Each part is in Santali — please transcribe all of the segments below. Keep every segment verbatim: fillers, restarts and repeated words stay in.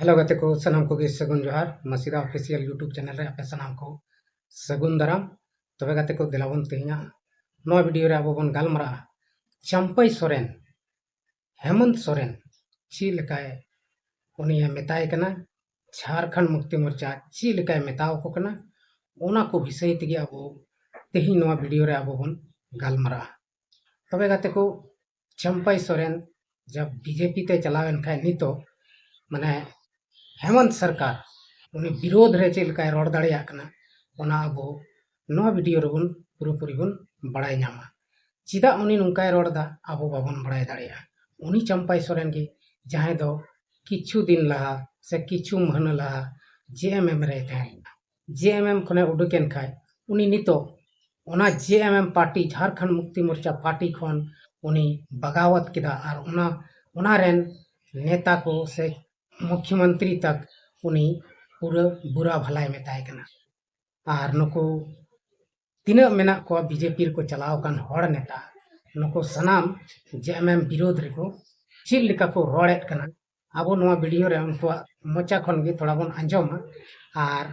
ᱦᱮᱞᱳ ᱜᱟᱛᱮ ᱠᱚ, ᱥᱟᱱᱟᱢ ᱠᱚᱜᱮ ᱥᱟᱹᱜᱩᱱ ᱡᱚᱦᱟᱨ᱾ ᱢᱟᱥᱤᱫᱟ ᱚᱯᱷᱤᱥᱤᱭᱟᱞ YouTube ᱪᱮᱱᱮᱞ ᱨᱮ ᱟᱯᱮ ᱥᱟᱱᱟᱢ ᱠᱚ ᱥᱟᱹᱜᱩᱱ ᱫᱟᱨᱟᱢ᱾ ᱛᱚᱵᱮ ᱜᱟᱛᱮ ᱠᱚ, ᱫᱮᱞᱟ ᱵᱚᱱ ᱛᱮᱦᱮᱧᱟᱜ ᱱᱚᱣᱟ ᱵᱷᱤᱰᱤᱭᱳ ᱨᱮ ᱟᱵᱚ ᱵᱚᱱ ᱜᱟᱞᱢᱟᱨᱟᱜᱼᱟ ᱪᱟᱢᱯᱟᱭ ᱥᱚᱨᱮᱱ, ᱦᱮᱢᱚᱱᱛ ᱥᱚᱨᱮᱱ ᱪᱮᱫ ᱞᱮᱠᱟᱭ, ᱩᱱᱤᱭᱮ ᱢᱮᱛᱟᱭ ᱠᱟᱱᱟ, ᱡᱷᱟᱲᱠᱷᱚᱸᱰ ᱢᱩᱠᱛᱤ ᱢᱳᱨᱪᱟ ᱪᱮᱫ ᱞᱮᱠᱟᱭ ᱢᱮᱛᱟᱣ ᱠᱚ ᱠᱟᱱᱟ, ᱚᱱᱟ ᱠᱚ ᱵᱤᱥᱚᱭ ᱛᱮᱜᱮ ᱟᱵᱚ ᱛᱮᱦᱮᱧ ᱱᱚᱣᱟ ᱵᱷᱤᱰᱤᱭᱳ ᱨᱮ ᱟᱵᱚ ᱵᱚᱱ ᱜᱟᱞᱢᱟᱨᱟᱜᱼᱟ᱾ ᱛᱚᱵᱮ ᱜᱟᱛᱮ ᱠᱚ, ᱪᱟᱢᱯᱟᱭ ᱥᱚᱨᱮᱱ ᱡᱟᱵ ᱵᱤᱡᱮᱯᱤ ᱛᱮ ᱪᱟᱞᱟᱣ ᱮᱱ ᱠᱷᱟᱱ ᱱᱤᱛᱚᱜ ᱢᱟᱱᱮ ᱦᱮᱢᱚᱱᱛ ᱥᱚᱨᱠᱟᱨ ᱩᱱᱤ ᱵᱤᱨᱳᱫᱷ ᱨᱮ ᱪᱮᱫ ᱞᱮᱠᱟᱭ ᱨᱚᱲ ᱫᱟᱲᱮᱭᱟᱜ ᱠᱟᱱᱟ, ᱚᱱᱟ ᱟᱵᱚ ᱱᱚᱣᱟ ᱵᱷᱤᱰᱤᱭᱳ ᱨᱮᱵᱚᱱ ᱯᱩᱨᱟᱹᱯᱩᱨᱤ ᱵᱚᱱ ᱵᱟᱲᱟᱭ ᱧᱟᱢᱟ᱾ ᱪᱮᱫᱟᱜ ᱩᱱᱤ ᱱᱚᱝᱠᱟᱭ ᱨᱚᱲ ᱮᱫᱟ, ᱟᱵᱚ ᱵᱟᱵᱚᱱ ᱵᱟᱲᱟᱭ ᱫᱟᱲᱮᱭᱟᱜᱼᱟ᱾ ᱩᱱᱤ ᱪᱟᱢᱯᱟᱭ ᱥᱚᱨᱮᱱ ᱜᱮ ᱡᱟᱦᱟᱸᱭ ᱫᱚ ᱠᱤᱪᱷᱩ ᱫᱤᱱ ᱞᱟᱦᱟ ᱥᱮ ᱠᱤᱪᱷᱩ ᱢᱟᱹᱦᱱᱟᱹ ᱞᱟᱦᱟ ᱡᱮ ᱮᱢ ᱮᱢ ᱨᱮᱭ ᱛᱟᱦᱮᱸ ᱠᱟᱱᱟ᱾ ᱡᱮ ᱮᱢ ᱮᱢ ᱠᱷᱚᱱᱮ ᱩᱰᱩᱠ ᱮᱱ ᱠᱷᱟᱡ ᱩᱱᱤ ᱱᱤᱛᱚᱜ ᱚᱱᱟ ᱡᱮ ᱮᱢ ᱮᱢ ᱯᱟᱨᱴᱤ, ᱡᱷᱟᱲᱠᱷᱚᱸᱰ ᱢᱩᱠᱛᱤ ᱢᱳᱨᱪᱟ ᱯᱟᱨᱴᱤ ᱠᱷᱚᱱ ᱩᱱᱤ ᱵᱟᱜᱟᱣᱟᱛ ᱠᱮᱫᱟ ᱟᱨ ᱚᱱᱟ, ᱚᱱᱟ ᱨᱮᱱ ᱱᱮᱛᱟ ᱠᱚ ᱥᱮ ᱢᱩᱠᱷᱭᱚᱢᱚᱱᱛᱨᱤ ᱛᱟᱠ ᱩᱱᱤ ᱯᱩᱨᱟᱹ ᱵᱩᱨᱟ ᱵᱷᱟᱞᱟᱭ ᱢᱮᱛᱟᱭ ᱠᱟᱱᱟ᱾ ᱟᱨ ᱱᱩᱠᱩ ᱛᱤᱱᱟᱹᱜ ᱢᱮᱱᱟᱜ ᱠᱚᱣᱟ ᱵᱤᱡᱮᱯᱤ ᱨᱮᱠᱚ ᱪᱟᱞᱟᱣ ᱟᱠᱟᱱ ᱦᱚᱲ ᱱᱮᱛᱟ, ᱱᱩᱠᱩ ᱥᱟᱱᱟᱢ ᱡᱮ ᱮᱢ ᱮᱢ ᱵᱤᱨᱳᱫᱷ ᱨᱮᱠᱚ ᱪᱮᱫ ᱞᱮᱠᱟ ᱠᱚ ᱨᱚᱲᱮᱫ ᱠᱟᱱᱟ, ᱟᱵᱚ ᱱᱚᱣᱟ ᱵᱷᱤᱰᱤᱭᱳ ᱨᱮ ᱩᱱᱠᱩᱣᱟᱜ ᱢᱚᱪᱟ ᱠᱷᱚᱱ ᱜᱮ ᱛᱷᱚᱲᱟ ᱵᱚᱱ ᱟᱸᱡᱚᱢᱟ᱾ ᱟᱨ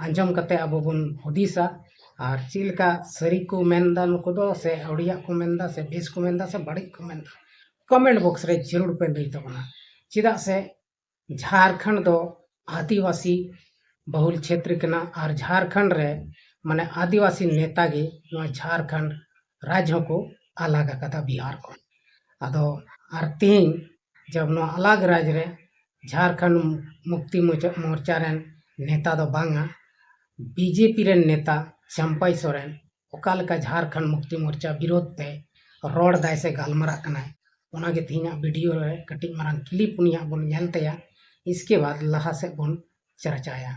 ᱟᱸᱡᱚᱢ ᱠᱟᱛᱮ ᱟᱵᱚ ᱵᱚᱱ ᱦᱩᱫᱤᱥᱟ, ᱟᱨ ᱪᱮᱫ ᱞᱮᱠᱟ ᱥᱟᱹᱨᱤ ᱠᱚ ᱢᱮᱱᱫᱟ ᱱᱩᱠᱩ ᱫᱚ, ᱥᱮ ᱟᱹᱣᱲᱤᱭᱟᱜ ᱠᱚ ᱢᱮᱱᱫᱟ, ᱥᱮ ᱵᱮᱥ ᱠᱚ ᱢᱮᱱᱫᱟ, ᱥᱮ ᱵᱟᱹᱲᱤᱡ ᱠᱚ ᱢᱮᱱᱫᱟ, ᱠᱚᱢᱮᱱᱴ ᱵᱚᱠᱥ ᱨᱮ ᱡᱟᱹᱨᱩᱲ ᱯᱮ ᱞᱟᱹᱭ ᱛᱟᱵᱚᱱᱟ᱾ ᱪᱮᱫᱟᱜ ᱥᱮ ᱡᱷᱟᱲᱠᱷᱚᱸᱰ ᱫᱚ ᱟᱹᱫᱤᱵᱟᱹᱥᱤ ᱵᱟᱦᱩᱞ ᱪᱷᱮᱛᱨᱚ ᱠᱟᱱᱟ, ᱟᱨ ᱡᱷᱟᱲᱠᱷᱚᱸᱰ ᱨᱮ ᱢᱟᱱᱮ ᱟᱹᱫᱤᱵᱟᱹᱥᱤ ᱱᱮᱛᱟ ᱜᱮ ᱱᱚᱣᱟ ᱡᱷᱟᱲᱠᱷᱚᱸᱰ ᱨᱟᱡᱽ ᱦᱚᱸᱠᱚ ᱟᱞᱟᱜ ᱟᱠᱟᱫᱟ ᱵᱤᱦᱟᱨ ᱠᱷᱚᱱ᱾ ᱟᱫᱚ ᱟᱨ ᱛᱮᱦᱮᱧ ᱡᱟᱵ ᱱᱚᱣᱟ ᱟᱞᱟᱜ ᱨᱟᱡᱽ ᱨᱮ ᱡᱷᱟᱲᱠᱷᱚᱸᱰ ᱢᱩᱠᱛᱤ ᱢᱳᱨᱪᱟ, ᱢᱳᱨᱪᱟ ᱨᱮᱱ ᱱᱮᱛᱟ ᱫᱚ ᱵᱟᱝᱟ, ᱵᱤᱡᱮᱯᱤ ᱨᱮᱱ ᱱᱮᱛᱟ ᱪᱟᱢᱯᱟᱭ ᱥᱚᱨᱮᱱ ᱚᱠᱟ ᱞᱮᱠᱟ ᱡᱷᱟᱲᱠᱷᱚᱸᱰ ᱢᱩᱠᱛᱤ ᱢᱳᱨᱪᱟ ᱵᱤᱨᱳᱫᱷ ᱛᱮ ᱨᱚᱲ ᱫᱟᱭ ᱥᱮ ᱜᱟᱞᱢᱟᱨᱟᱜ ᱠᱟᱱᱟᱭ, ᱚᱱᱟᱜᱮ ᱛᱮᱦᱮᱧᱟᱜ ᱵᱷᱤᱰᱤᱭᱳ ᱨᱮ ᱠᱟᱹᱴᱤᱡ ᱢᱟᱨᱟᱝ ᱠᱞᱤᱯ ᱩᱱᱤᱭᱟᱜ ᱵᱚᱱ ᱧᱮᱞ ᱛᱟᱭᱟ᱾ ᱤᱥᱠᱮ ᱵᱟᱫ ᱞᱟᱦᱟ ᱥᱮᱫ ᱵᱚᱱ ᱪᱟᱨᱪᱟᱭᱟ᱾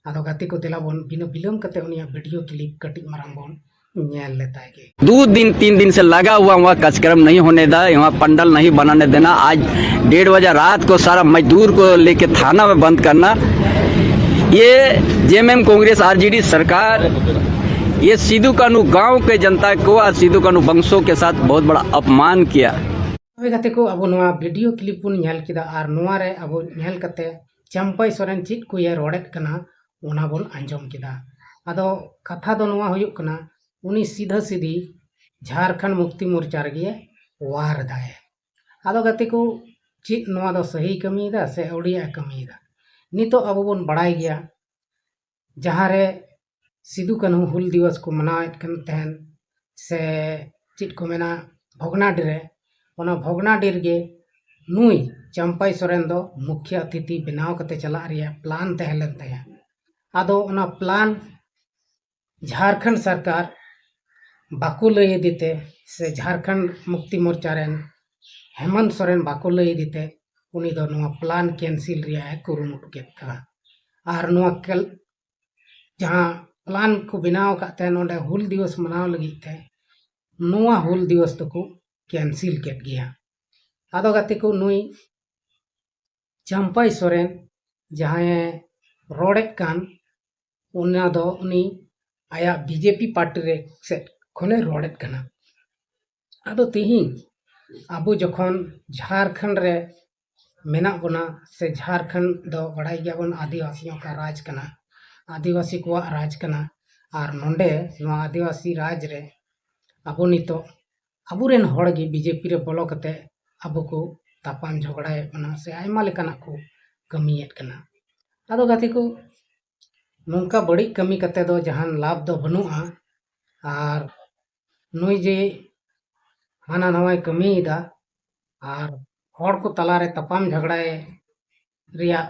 ᱟᱫᱚ ᱜᱟᱛᱮ ᱠᱚ, ᱫᱮᱞᱟ ᱵᱚᱱ ᱵᱤᱱᱟᱹ ᱵᱤᱞᱚᱢ ᱠᱟᱛᱮ ᱩᱱᱤᱭᱟᱜ ᱵᱷᱤᱰᱤᱭᱳ ᱠᱞᱤᱯ ᱠᱟᱹᱴᱤᱡ ᱢᱟᱨᱟᱝ ᱵᱚᱱ ᱧᱮᱞ ᱞᱮᱛᱟᱭ ᱜᱮ᱾ दो दिन, तीन दिन से लगा हुआ वहाँ कार्यक्रम नहीं होने देना, वहाँ पंडाल नहीं बनाने देना। आज डेढ़ बजे रात को सारा मजदूर को लेके थाना में बंद करना। ये जेएमएम कांग्रेस आरजेडी सरकार, ये सिद्धू कान्हू गांव के जनता को और सिद्धू कान्हू वंशों के साथ बहुत बड़ा अपमान किया। ᱦᱳᱭ ᱜᱟᱛᱮ ᱠᱚ, ᱟᱵᱚ ᱱᱚᱣᱟ video clip ᱵᱚᱱ ᱧᱮᱞ ᱠᱮᱫᱟ ᱟᱨ ᱱᱚᱣᱟ ᱨᱮ ᱟᱵᱚ ᱧᱮᱞ ᱠᱟᱛᱮ ᱪᱟᱢᱯᱟᱭ ᱥᱚᱨᱮᱱ ᱪᱮᱫ ᱠᱚᱭᱮ ᱨᱚᱲᱮᱫ ᱠᱟᱱᱟ, ᱚᱱᱟ ᱵᱚᱱ ᱟᱸᱡᱚᱢ ᱠᱮᱫᱟ᱾ ᱟᱫᱚ ᱠᱟᱛᱷᱟ ᱫᱚ ᱱᱚᱣᱟ ᱦᱩᱭᱩᱜ ᱠᱟᱱᱟ, ᱩᱱᱤ ᱥᱤᱫᱷᱟᱹ ᱥᱤᱫᱷᱤ ᱡᱷᱟᱨᱠᱷᱚᱸᱰ ᱢᱩᱠᱛᱤ ᱢᱳᱨᱪᱟ ᱨᱮᱜᱮ ᱣᱟᱨ ᱮᱫᱟᱭ᱾ ᱟᱫᱚ ᱜᱟᱛᱮ ᱠᱚ, ᱪᱮᱫ ᱱᱚᱣᱟ ᱫᱚ ᱥᱟᱹᱦᱤ ᱠᱟᱹᱢᱤᱭᱮᱫᱟ ᱥᱮ ᱟᱹᱣᱲᱤᱭᱟᱜ ᱮ ᱠᱟᱹᱢᱤᱭᱮᱫᱟ? ᱱᱤᱛᱚᱜ ᱟᱵᱚ ᱵᱚᱱ ᱵᱟᱲᱟᱭ ᱜᱮᱭᱟ, ᱡᱟᱦᱟᱸ ᱨᱮ ᱥᱤᱫᱩ ᱠᱟᱹᱱᱦᱩ ᱦᱩᱞ ᱫᱤᱵᱚᱥ ᱠᱚ ᱢᱟᱱᱟᱣᱮᱫ ᱠᱟᱱ ᱛᱟᱦᱮᱱ, ᱥᱮ ᱪᱮᱫ ᱠᱚ ᱢᱮᱱᱟ, ᱵᱷᱚᱜᱽᱱᱟᱰᱤ ᱨᱮ, ᱚᱱᱟ ᱵᱷᱚᱜᱽᱱᱟᱰᱤ ᱨᱮᱜᱮ ᱱᱩᱭ ᱪᱟᱢᱯᱟᱭ ᱥᱚᱨᱮᱱ ᱫᱚ ᱢᱩᱠᱷᱭᱟᱹ ᱚᱛᱤᱛᱷᱤ ᱵᱮᱱᱟᱣ ᱠᱟᱛᱮ ᱪᱟᱞᱟᱜ ᱨᱮᱭᱟᱜ plan ᱛᱟᱦᱮᱸ ᱞᱮᱱ ᱛᱟᱭᱟ᱾ ᱟᱫᱚ ᱚᱱᱟ plan ᱡᱷᱟᱨᱠᱷᱚᱸᱰ ᱥᱚᱨᱠᱟᱨ ᱵᱟᱠᱚ ᱞᱟᱹᱭ ᱟᱫᱮ ᱛᱮ, ᱥᱮ ᱡᱷᱟᱨᱠᱷᱚᱸᱰ ᱢᱩᱠᱛᱤ ᱢᱳᱨᱪᱟ ᱨᱮᱱ ᱦᱮᱢᱚᱱᱛ ᱥᱚᱨᱮᱱ ᱵᱟᱠᱚ ᱞᱟᱹᱭ ᱟᱫᱮ ᱛᱮ, ᱩᱱᱤ ᱫᱚ ᱱᱚᱣᱟ plan cancel ᱨᱮᱭᱟᱜ ᱮ ᱠᱩᱨᱩᱢᱩᱴᱩ ᱠᱮᱫ ᱠᱟᱱᱟ᱾ ᱟᱨ ᱱᱚᱣᱟ ᱠᱮᱞ-, ᱡᱟᱦᱟᱸ plan ᱠᱚ ᱵᱮᱱᱟᱣ ᱟᱠᱟᱫ ᱛᱟᱦᱮᱸ ᱱᱚᱰᱮ ᱦᱩᱞ ᱫᱤᱵᱚᱥ ᱢᱟᱱᱟᱣ ᱞᱟᱹᱜᱤᱫ ᱛᱮ, ᱱᱚᱣᱟ ᱦᱩᱞ ᱫᱤᱵᱚᱥ ᱫᱚᱠᱚ cancel ᱠᱮᱫ ᱜᱮᱭᱟ᱾ ᱟᱫᱚ ᱜᱟᱛᱮ ᱠᱚ, ᱱᱩᱭ ᱪᱟᱢᱯᱟᱭ ᱥᱚᱨᱮᱱ ᱡᱟᱦᱟᱸᱭᱮ ᱨᱚᱲᱮᱫ ᱠᱟᱱ, ᱚᱱᱟ ᱫᱚ ᱩᱱᱤ ᱟᱭᱟᱜ BJP party ᱨᱮ ᱥᱮᱫ ᱠᱷᱚᱱᱮ ᱨᱚᱲᱮᱫ ᱠᱟᱱᱟ᱾ ᱟᱫᱚ ᱛᱤᱦᱤᱧ ᱟᱵᱚ ᱡᱚᱠᱷᱚᱱ ᱡᱷᱟᱨᱠᱷᱚᱸᱰ ᱨᱮ ᱢᱮᱱᱟᱜ ᱵᱚᱱᱟ, ᱥᱮ ᱡᱷᱟᱨᱠᱷᱚᱸᱰ ᱫᱚ ᱵᱟᱲᱟᱭ ᱜᱮᱭᱟᱵᱚᱱ ᱟᱹᱫᱤᱵᱟᱹᱥᱤ ᱚᱠᱟ ᱨᱟᱡᱽ ᱠᱟᱱᱟ, ᱟᱹᱫᱤᱵᱟᱹᱥᱤ ᱠᱚᱣᱟᱜ ᱨᱟᱡᱽ ᱠᱟᱱᱟ᱾ ᱟᱨ ᱱᱚᱰᱮ ᱱᱚᱣᱟ ᱟᱹᱫᱤᱵᱟᱹᱥᱤ ᱨᱟᱡᱽ ᱨᱮ ᱟᱵᱚ ᱱᱤᱛᱚᱜ ᱟᱵᱚᱨᱮᱱ ᱦᱚᱲ ᱜᱮ BJP ᱨᱮ ᱵᱚᱞᱚ ᱠᱟᱛᱮ ᱟᱵᱚ ᱠᱚ ᱛᱟᱯᱟᱢ ᱡᱷᱚᱜᱽᱲᱟᱭᱮᱫ ᱵᱚᱱᱟ, ᱥᱮ ᱟᱭᱢᱟ ᱞᱮᱠᱟᱱᱟᱜ ᱠᱚ ᱠᱟᱹᱢᱤᱭᱮᱫ ᱠᱟᱱᱟ᱾ ᱟᱫᱚ ᱜᱟᱛᱮ ᱠᱚ, ᱱᱚᱝᱠᱟ ᱵᱟᱹᱲᱤᱡ ᱠᱟᱹᱢᱤ ᱠᱟᱛᱮ ᱫᱚ ᱡᱟᱦᱟᱱ ᱞᱟᱵᱷ ᱫᱚ ᱵᱟᱹᱱᱩᱜᱼᱟ᱾ ᱟᱨ ᱱᱩᱭ ᱡᱮ ᱦᱟᱱᱟ ᱱᱟᱣᱟᱭ ᱠᱟᱹᱢᱤᱭᱮᱫᱟ ᱟᱨ ᱦᱚᱲ ᱠᱚ ᱛᱟᱞᱟᱨᱮ ᱛᱟᱯᱟᱢ ᱡᱷᱟᱜᱽᱲᱟᱭ ᱨᱮᱭᱟᱜ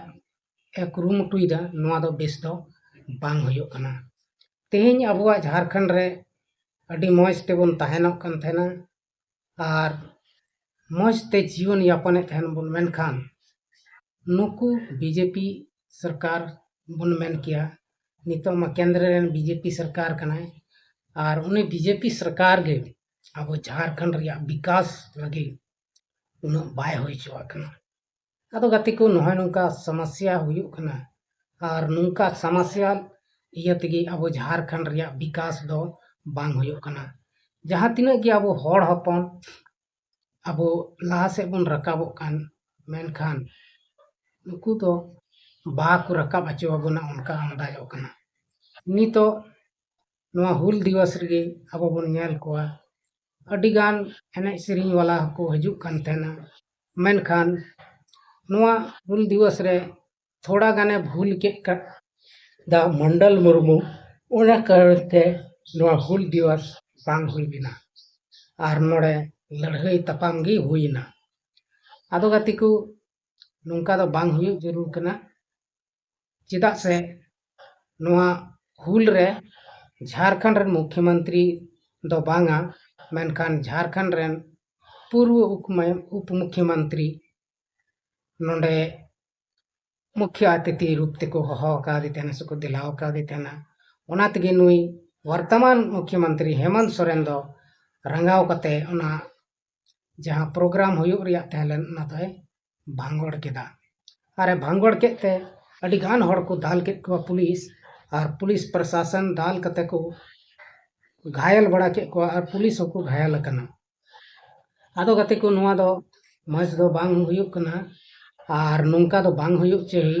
ᱮ ᱠᱩᱨᱩᱢᱩᱴᱩᱭᱮᱫᱟ, ᱱᱚᱣᱟ ᱫᱚ ᱵᱮᱥ ᱫᱚ ᱵᱟᱝ ᱦᱩᱭᱩᱜ ᱠᱟᱱᱟ᱾ ᱛᱮᱦᱮᱧ ᱟᱵᱚᱣᱟᱜ ᱡᱷᱟᱨᱠᱷᱚᱸᱰ ᱨᱮ ᱟᱹᱰᱤ ᱢᱚᱡᱽ ᱛᱮᱵᱚᱱ ᱛᱟᱦᱮᱱᱚᱜ ᱠᱟᱱ ᱛᱟᱦᱮᱱᱟ ᱟᱨ ᱢᱚᱡᱽ ᱛᱮ ᱡᱤᱭᱚᱱ ᱭᱟᱯᱚᱱᱮᱫ ᱛᱟᱦᱮᱱ ᱵᱚᱱ, ᱢᱮᱱᱠᱷᱟᱱ ᱱᱩᱠᱩ BJP ᱥᱚᱨᱠᱟᱨ ᱵᱚᱱ ᱢᱮᱱ ᱠᱮᱭᱟ, ᱱᱤᱛᱚᱜ ᱢᱟ ᱠᱮᱱᱫᱨᱚ ᱨᱮᱱ BJP ᱥᱚᱨᱠᱟᱨ ᱠᱟᱱᱟᱭ, ᱟᱨ ᱩᱱᱤ BJP ᱥᱚᱨᱠᱟᱨ ᱜᱮ ᱟᱵᱚ ᱡᱷᱟᱨᱠᱷᱚᱸᱰ ᱨᱮᱭᱟᱜ ᱵᱤᱠᱟᱥ ᱞᱟᱹᱜᱤᱫ ᱩᱱᱟᱹᱜ ᱵᱟᱭ ᱦᱩᱭ ᱦᱚᱪᱚᱣᱟᱜ ᱠᱟᱱᱟ᱾ ᱟᱫᱚ ᱜᱟᱛᱮ ᱠᱚ, ᱱᱚᱜᱼᱚᱭ ᱱᱚᱝᱠᱟ ᱥᱚᱢᱚᱥᱥᱟ ᱦᱩᱭᱩᱜ ᱠᱟᱱᱟ, ᱟᱨ ᱱᱚᱝᱠᱟ ᱥᱚᱢᱚᱥᱥᱟ ᱤᱭᱟᱹ ᱛᱮᱜᱮ ᱟᱵᱚ ᱡᱷᱟᱨᱠᱷᱚᱸᱰ ᱨᱮᱭᱟᱜ ᱵᱤᱠᱟᱥ ᱫᱚ ᱵᱟᱝ ᱦᱩᱭᱩᱜ ᱠᱟᱱᱟ᱾ ᱡᱟᱦᱟᱸ ᱛᱤᱱᱟᱹᱜ ᱜᱮ ᱟᱵᱚ ᱦᱚᱲ ᱦᱚᱯᱚᱱ ᱟᱵᱚ ᱞᱟᱦᱟ ᱥᱮᱫ ᱵᱚᱱ ᱨᱟᱠᱟᱵᱚᱜ ᱠᱟᱱ, ᱢᱮᱱᱠᱷᱟᱱ ᱱᱩᱠᱩ ᱫᱚ ᱵᱟᱠᱚ ᱨᱟᱠᱟᱵ ᱦᱚᱪᱚ ᱟᱵᱚᱱᱟ, ᱚᱱᱠᱟ ᱟᱱᱫᱟᱡᱚᱜ ᱠᱟᱱᱟ᱾ ᱱᱤᱛᱚᱜ ᱱᱚᱣᱟ ᱦᱩᱞ ᱫᱤᱵᱚᱥ ᱨᱮᱜᱮ ᱟᱵᱚ ᱵᱚᱱ ᱧᱮᱞ ᱠᱚᱣᱟ, ᱟᱹᱰᱤᱜᱟᱱ ᱮᱱᱮᱡ ᱥᱮᱨᱮᱧ ᱣᱟᱞᱟ ᱦᱚᱸᱠᱚ ᱦᱤᱡᱩᱜ ᱠᱟᱱ ᱛᱟᱦᱮᱱᱟ, ᱢᱮᱱᱠᱷᱟᱱ ᱱᱚᱣᱟ ᱦᱩᱞ ᱫᱤᱵᱚᱥ ᱨᱮ ᱛᱷᱚᱲᱟ ᱜᱟᱱᱮ ᱵᱷᱩᱞ ᱠᱮᱫ ᱠᱟᱫᱟ ᱢᱚᱱᱰᱚᱞ ᱢᱩᱨᱢᱩ, ᱚᱱᱟ ᱠᱟᱨᱚᱱ ᱛᱮ ᱱᱚᱣᱟ ᱦᱩᱞ ᱫᱤᱵᱚᱥ ᱵᱟᱝ ᱦᱩᱭ ᱞᱮᱱᱟ ᱟᱨ ᱱᱚᱰᱮ ᱞᱟᱹᱲᱦᱟᱹᱭ ᱛᱟᱯᱟᱢ ᱜᱮ ᱦᱩᱭᱮᱱᱟ᱾ ᱟᱫᱚ ᱜᱟᱛᱮ ᱠᱚ, ᱱᱚᱝᱠᱟ ᱫᱚ ᱵᱟᱝ ᱦᱩᱭᱩᱜ ᱡᱟᱹᱨᱩᱲ ᱠᱟᱱᱟ, ᱪᱮᱫᱟᱜ ᱥᱮ ᱱᱚᱣᱟ ᱦᱩᱞ ᱨᱮ ᱡᱷᱟᱲᱠᱷᱚᱸᱰ ᱨᱮᱱ ᱢᱩᱠᱷᱭᱚᱢᱚᱱᱛᱨᱤ ᱫᱚ ᱵᱟᱝᱟ, ᱢᱮᱱᱠᱷᱟᱱ ᱡᱷᱟᱲᱠᱷᱚᱸᱰ ᱨᱮᱱ ᱯᱩᱨᱵᱚ ᱩᱯ-, ᱩᱯ ᱢᱩᱠᱷᱭᱚᱢᱚᱱᱛᱨᱤ ᱱᱚᱰᱮ ᱢᱩᱠᱷᱭᱚ ᱟᱛᱤᱛᱷᱤ ᱨᱩᱯ ᱛᱮᱠᱚ ᱦᱚᱦᱚ ᱟᱠᱟᱫᱮ ᱛᱟᱦᱮᱱᱟ ᱥᱮᱠᱚ ᱫᱮᱞᱟᱣ ᱟᱠᱟᱫᱮ ᱛᱟᱦᱮᱱᱟ᱾ ᱚᱱᱟ ᱛᱮᱜᱮ ᱱᱩᱭ ᱵᱚᱨᱛᱚᱢᱟᱱ ᱢᱩᱠᱷᱭᱚᱢᱚᱱᱛᱨᱤ ᱦᱮᱢᱚᱱᱛ ᱥᱚᱨᱮᱱ ᱫᱚ ᱨᱟᱸᱜᱟᱣ ᱠᱟᱛᱮ ᱚᱱᱟ ᱡᱟᱦᱟᱸ ᱯᱨᱳᱜᱨᱟᱢ ᱦᱩᱭᱩᱜ ᱨᱮᱭᱟᱜ ᱛᱟᱦᱮᱸ ᱞᱮᱱ, ᱚᱱᱟ ᱫᱚᱭ ᱵᱷᱟᱸᱜᱚᱲ ᱠᱮᱫᱟ᱾ ᱟᱨᱮ ᱵᱷᱟᱸᱜᱚᱲ ᱠᱮᱫ ᱛᱮ ᱟᱹᱰᱤ ᱜᱟᱱ ᱦᱚᱲ ᱠᱚ ᱫᱟᱞ ᱠᱮᱫ ᱠᱚᱣᱟ ᱯᱩᱞᱤᱥ, ᱟᱨ ᱯᱩᱞᱤᱥ ᱯᱨᱚᱥᱟᱥᱚᱱ ᱫᱟᱞ ᱠᱟᱛᱮ ᱠᱚ ᱜᱷᱟᱭᱮᱞ ᱵᱟᱲᱟ ᱠᱮᱫ ᱠᱚᱣᱟ, ᱟᱨ ᱯᱩᱞᱤᱥ ᱦᱚᱸᱠᱚ ᱜᱷᱟᱭᱮᱞ ᱟᱠᱟᱱᱟ᱾ ᱟᱫᱚ ᱜᱟᱛᱮ ᱠᱚ, ᱱᱚᱣᱟ ᱫᱚ ᱢᱚᱡᱽ ᱫᱚ ᱵᱟᱝ ᱦᱩᱭᱩᱜ ᱠᱟᱱᱟ, ᱟᱨ ᱱᱚᱝᱠᱟ ᱫᱚ ᱵᱟᱝ ᱦᱩᱭᱩᱜ ᱪᱟᱹᱦᱤ᱾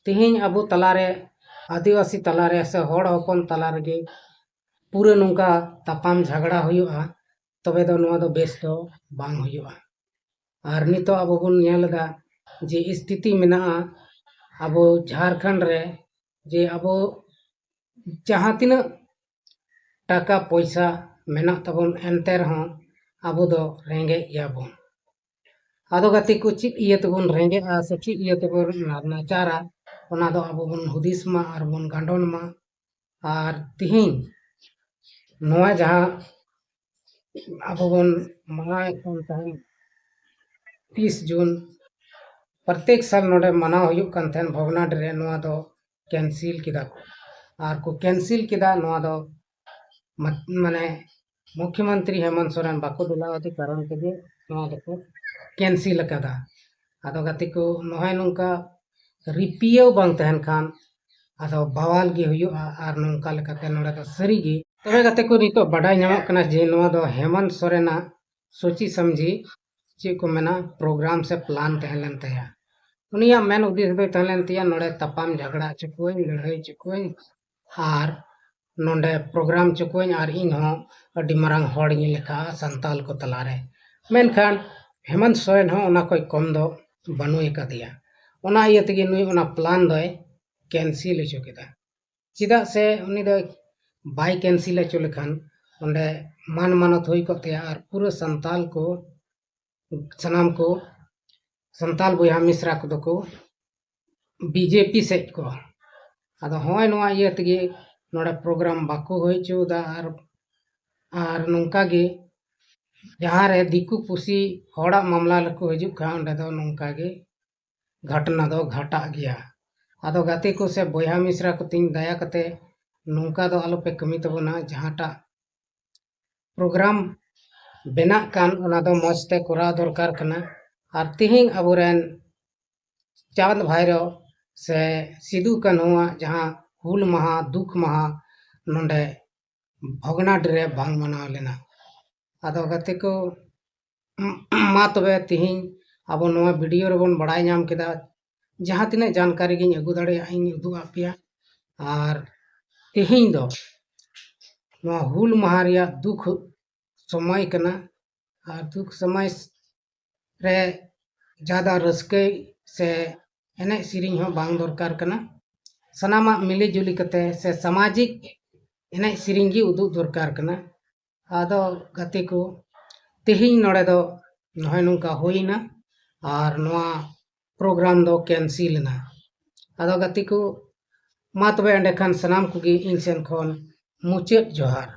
ᱛᱮᱦᱮᱧ ᱟᱵᱚ ᱛᱟᱞᱟᱨᱮ, ᱟᱹᱫᱤᱵᱟᱹᱥᱤ ᱛᱟᱞᱟᱨᱮ ᱥᱮ ᱦᱚᱲ ᱦᱚᱯᱚᱱ ᱛᱟᱞᱟ ᱨᱮᱜᱮ ᱯᱩᱨᱟᱹ ᱱᱚᱝᱠᱟ ᱛᱟᱯᱟᱢ ᱡᱷᱟᱜᱽᱲᱟ ᱦᱩᱭᱩᱜᱼᱟ, ᱛᱚᱵᱮ ᱫᱚ ᱱᱚᱣᱟ ᱫᱚ ᱵᱮᱥ ᱫᱚ ᱵᱟᱝ ᱦᱩᱭᱩᱜᱼᱟ᱾ ᱟᱨ ᱱᱤᱛᱚᱜ ᱟᱵᱚ ᱵᱚᱱ ᱧᱮᱞ ᱮᱫᱟ ᱡᱮ ᱥᱛᱷᱤᱛᱤ ᱢᱮᱱᱟᱜᱼᱟ ᱟᱵᱚ ᱡᱷᱟᱲᱠᱷᱚᱸᱰ ᱨᱮ, ᱡᱮ ᱟᱵᱚ ᱡᱟᱦᱟᱸ ᱛᱤᱱᱟᱹᱜ ᱴᱟᱠᱟ ᱯᱚᱭᱥᱟ ᱢᱮᱱᱟᱜ ᱛᱟᱵᱚᱱ, ᱮᱱᱛᱮ ᱨᱮᱦᱚᱸ ᱟᱵᱚ ᱫᱚ ᱨᱮᱸᱜᱮᱡ ᱜᱮᱭᱟᱵᱚᱱ᱾ ᱟᱫᱚ ᱜᱟᱛᱮ ᱠᱚ, ᱪᱮᱫ ᱤᱭᱟᱹ ᱛᱮᱵᱚᱱ ᱨᱮᱸᱜᱮᱡᱼᱟ ᱥᱮ ᱪᱮᱫ ᱤᱭᱟᱹ ᱛᱮᱵᱚᱱ ᱱᱟᱪᱟᱨᱟ, ᱚᱱᱟ ᱫᱚ ᱟᱵᱚ ᱵᱚᱱ ᱦᱩᱫᱤᱥ ᱢᱟ ᱟᱨ ᱵᱚᱱ ᱜᱟᱸᱰᱚᱱ ᱢᱟ᱾ ᱟᱨ ᱛᱤᱦᱤᱧ ᱱᱚᱣᱟ ᱡᱟᱦᱟᱸ ᱟᱵᱚ ᱵᱚᱱ ᱢᱟᱱᱟᱣᱮᱫ ᱠᱟᱱ ᱛᱟᱦᱮᱸᱫ ᱛᱤᱥ ᱡᱩᱱ, ᱯᱨᱚᱛᱮᱠ ᱥᱟᱞ ᱱᱚᱰᱮ ᱢᱟᱱᱟᱣ ᱦᱩᱭᱩᱜ ᱠᱟᱱ ᱛᱟᱦᱮᱸᱫ ᱵᱷᱚᱜᱽᱱᱟᱰᱤ ᱨᱮ, ᱱᱚᱣᱟ ᱫᱚ ᱠᱮᱱᱥᱤᱞ ᱠᱮᱫᱟ ᱠᱚ᱾ ᱟᱨ ᱠᱚ ᱠᱮᱱᱥᱤᱞ ᱠᱮᱫᱟ, ᱱᱚᱣᱟ ᱫᱚ ᱢᱟ-, ᱢᱟᱱᱮ ᱢᱩᱠᱷᱭᱚᱢᱚᱱᱛᱨᱤ ᱦᱮᱢᱚᱱᱛ ᱥᱚᱨᱮᱱ ᱵᱟᱠᱚ ᱫᱮᱞᱟᱣᱟᱫᱮ ᱠᱟᱨᱚᱱ ᱛᱮᱜᱮ ᱱᱚᱣᱟ ᱫᱚᱠᱚ ᱠᱮᱱᱥᱤᱞ ᱟᱠᱟᱫᱟ᱾ ᱟᱫᱚ ᱜᱟᱛᱮ ᱠᱚ, ᱱᱚᱜᱼᱚᱭ ᱱᱚᱝᱠᱟ ᱨᱤᱯᱤᱭᱟᱹᱣ ᱵᱟᱝ ᱛᱟᱦᱮᱱ ᱠᱷᱟᱱ ᱟᱫᱚ ᱵᱟᱣᱟᱞ ᱜᱮ ᱦᱩᱭᱩᱜᱼᱟ᱾ ᱟᱨ ᱱᱚᱝᱠᱟ ᱞᱮᱠᱟᱛᱮ ᱱᱚᱰᱮ ᱫᱚ ᱥᱟᱹᱨᱤ ᱜᱮ, ᱛᱚᱵᱮ ᱜᱟᱛᱮ ᱠᱚ, ᱱᱤᱛᱚᱜ ᱵᱟᱰᱟᱭ ᱧᱟᱢᱚᱜ ᱠᱟᱱᱟ ᱡᱮ ᱱᱚᱣᱟ ᱫᱚ ᱦᱮᱢᱚᱱᱛ ᱥᱚᱨᱮᱱᱟᱜ ᱥᱚᱪᱤ ᱥᱟᱢᱡᱷᱤ, ᱪᱮᱫ ᱠᱚ ᱢᱮᱱᱟ, ᱯᱨᱳᱜᱨᱟᱢ ᱥᱮ ᱯᱞᱟᱱ ᱛᱟᱦᱮᱸ ᱞᱮᱱ ᱛᱟᱭᱟ᱾ ᱩᱱᱤᱭᱟᱜ ᱢᱮᱱ ᱩᱫᱤᱥ ᱫᱚ ᱛᱟᱦᱮᱸ ᱞᱮᱱ ᱛᱟᱭᱟ, ᱱᱚᱰᱮ ᱛᱟᱯᱟᱢ ᱡᱷᱟᱜᱽᱲᱟ ᱦᱚᱪᱚ ᱠᱚᱣᱟᱹᱧ, ᱞᱟᱹᱲᱦᱟᱹᱭ ᱦᱚᱪᱚ ᱠᱚᱣᱟᱹᱧ, ᱟᱨ ᱱᱚᱰᱮ ᱯᱨᱳᱜᱨᱟᱢ ᱦᱚᱪᱚ ᱠᱚᱣᱟᱹᱧ, ᱟᱨ ᱤᱧ ᱦᱚᱸ ᱟᱹᱰᱤ ᱢᱟᱨᱟᱝ ᱦᱚᱲ ᱤᱧ ᱞᱮᱠᱷᱟᱜᱼᱟ ᱥᱟᱱᱛᱟᱞ ᱠᱚ ᱛᱟᱞᱟᱨᱮ᱾ ᱢᱮᱱᱠᱷᱟᱱ ᱦᱮᱢᱚᱱᱛ ᱥᱚᱨᱮᱱ ᱦᱚᱸ ᱚᱱᱟ ᱠᱷᱚᱡ ᱠᱚᱢ ᱫᱚ ᱵᱟᱹᱱᱩᱭ ᱟᱠᱟᱫᱮᱭᱟ᱾ ᱚᱱᱟ ᱤᱭᱟᱹ ᱛᱮᱜᱮ ᱱᱩᱭ ᱚᱱᱟ ᱯᱞᱟᱱ ᱫᱚᱭ ᱠᱮᱱᱥᱮᱞ ᱦᱚᱪᱚ ᱠᱮᱫᱟ᱾ ᱪᱮᱫᱟᱜ ᱥᱮ ᱩᱱᱤ ᱫᱚ ᱵᱟᱭ ᱠᱮᱱᱥᱮᱞ ᱦᱚᱪᱚ ᱞᱮᱠᱷᱟᱱ ᱚᱸᱰᱮ ᱢᱟᱱ ᱢᱟᱱᱚᱛ ᱦᱩᱭ ᱠᱚᱜ ᱛᱟᱭᱟ, ᱟᱨ ᱯᱩᱨᱟᱹ ᱥᱟᱱᱛᱟᱞ ᱠᱚ, ᱥᱟᱱᱟᱢ ᱠᱚ ᱥᱟᱱᱛᱟᱞ ᱵᱚᱭᱦᱟ ᱢᱤᱥᱨᱟ ᱠᱚᱫᱚ ᱠᱚ ᱵᱤᱡᱮᱯᱤ ᱥᱮᱫ ᱠᱚ᱾ ᱟᱫᱚ ᱦᱚᱸᱜᱼᱚᱭ ᱱᱚᱣᱟ ᱤᱭᱟᱹ ᱛᱮᱜᱮ ᱱᱚᱰᱮ ᱯᱨᱳᱜᱨᱟᱢ ᱵᱟᱠᱚ ᱦᱩᱭ ᱦᱚᱪᱚᱭᱮᱫᱟ᱾ ᱟᱨ, ᱟᱨ ᱱᱚᱝᱠᱟ ᱜᱮ ᱡᱟᱦᱟᱸ ᱨᱮ ᱫᱤᱠᱩ ᱯᱩᱥᱤ ᱦᱚᱲᱟᱜ ᱢᱟᱢᱞᱟ ᱨᱮᱠᱚ ᱦᱤᱡᱩᱜ ᱠᱷᱟᱱ, ᱚᱸᱰᱮ ᱫᱚ ᱱᱚᱝᱠᱟ ᱜᱮ ᱜᱷᱚᱴᱚᱱᱟ ᱫᱚ ᱜᱷᱟᱴᱟᱜ ᱜᱮᱭᱟ᱾ ᱟᱫᱚ ᱜᱟᱛᱮ ᱠᱚ ᱥᱮ ᱵᱚᱭᱦᱟ ᱢᱤᱥᱨᱟ ᱠᱚ ᱛᱤᱧ, ᱫᱟᱭᱟ ᱠᱟᱛᱮ ᱱᱚᱝᱠᱟ ᱫᱚ ᱟᱞᱚᱯᱮ ᱠᱟᱹᱢᱤ ᱛᱟᱵᱚᱱᱟ᱾ ᱡᱟᱦᱟᱸᱴᱟᱜ ᱯᱨᱳᱜᱨᱟᱢ ᱵᱮᱱᱟᱜ ᱠᱟᱱ, ᱚᱱᱟ ᱫᱚ ᱢᱚᱡᱽ ᱛᱮ ᱠᱚᱨᱟᱣ ᱫᱚᱨᱠᱟᱨ ᱠᱟᱱᱟ᱾ ᱟᱨ ᱛᱮᱦᱮᱧ ᱟᱵᱚᱨᱮᱱ ᱪᱟᱸᱫᱽ ᱵᱷᱟᱭᱨᱚ ᱥᱮ ᱥᱤᱫᱩ ᱠᱟᱹᱱᱦᱩᱣᱟᱜ ᱡᱟᱦᱟᱸ ᱦᱩᱞ ᱢᱟᱦᱟ, ᱫᱩᱠ ᱢᱟᱦᱟ, ᱱᱚᱰᱮ ᱵᱷᱚᱜᱽᱱᱟᱰᱤ ᱨᱮ ᱵᱟᱝ ᱢᱟᱱᱟᱣ ᱞᱮᱱᱟ᱾ ᱟᱫᱚ ᱜᱟᱛᱮ ᱠᱚ, ᱢᱟ ᱛᱚᱵᱮ ᱛᱤᱦᱤᱧ ᱟᱵᱚ ᱱᱚᱣᱟ ᱵᱷᱤᱰᱤᱭᱳ ᱨᱮᱵᱚᱱ ᱵᱟᱲᱟᱭ ᱧᱟᱢ ᱠᱮᱫᱟ, ᱡᱟᱦᱟᱸ ᱛᱤᱱᱟᱹᱜ ᱡᱟᱱᱠᱟᱨᱤ ᱜᱤᱧ ᱟᱹᱜᱩ ᱫᱟᱲᱮᱭᱟᱜᱼᱟ ᱤᱧ ᱩᱫᱩᱜ ᱟᱫ ᱯᱮᱭᱟ᱾ ᱟᱨ ᱛᱤᱦᱤᱧ ᱫᱚ ᱱᱚᱣᱟ ᱦᱩᱞ ᱢᱟᱦᱟ ᱨᱮᱭᱟᱜ ᱫᱩᱠ ᱥᱚᱢᱚᱭ ᱠᱟᱱᱟ, ᱟᱨ ᱫᱩᱠ ᱥᱚᱢᱚᱭ ᱨᱮ ᱡᱟᱫᱟ ᱨᱟᱹᱥᱠᱟᱹ ᱥᱮ ᱮᱱᱮᱡ ᱥᱮᱨᱮᱧ ᱦᱚᱸ ᱵᱟᱝ ᱫᱚᱨᱠᱟᱨ ᱠᱟᱱᱟ᱾ ᱥᱟᱱᱟᱢᱟᱜ ᱢᱤᱞᱮ ᱡᱩᱞᱮ ᱠᱟᱛᱮ ᱥᱮ ᱥᱟᱢᱟᱡᱤᱠ ᱮᱱᱮᱡ ᱥᱮᱨᱮᱧ ᱜᱮ ᱩᱫᱩᱜ ᱫᱚᱨᱠᱟᱨ ᱠᱟᱱᱟ᱾ ᱟᱫᱚ ᱜᱟᱛᱮ ᱠᱚ, ᱛᱮᱦᱮᱧ ᱱᱚᱰᱮ ᱫᱚ ᱱᱚᱜᱼᱚᱭ ᱱᱚᱝᱠᱟ ᱦᱩᱭᱱᱟ, ᱟᱨ ᱱᱚᱣᱟ ᱯᱨᱳᱜᱨᱟᱢ ᱫᱚ ᱠᱮᱱᱥᱮᱞ ᱮᱱᱟ᱾ ᱟᱫᱚ ᱜᱟᱛᱮ ᱠᱚ, ᱢᱟ ᱛᱚᱵᱮ ᱮᱸᱰᱮᱠᱷᱟᱱ ᱥᱟᱱᱟᱢ ᱠᱚᱜᱮ ᱤᱧ ᱥᱮᱱ ᱠᱷᱚᱱ ᱢᱩᱪᱟᱹᱫ ᱡᱚᱦᱟᱨ᱾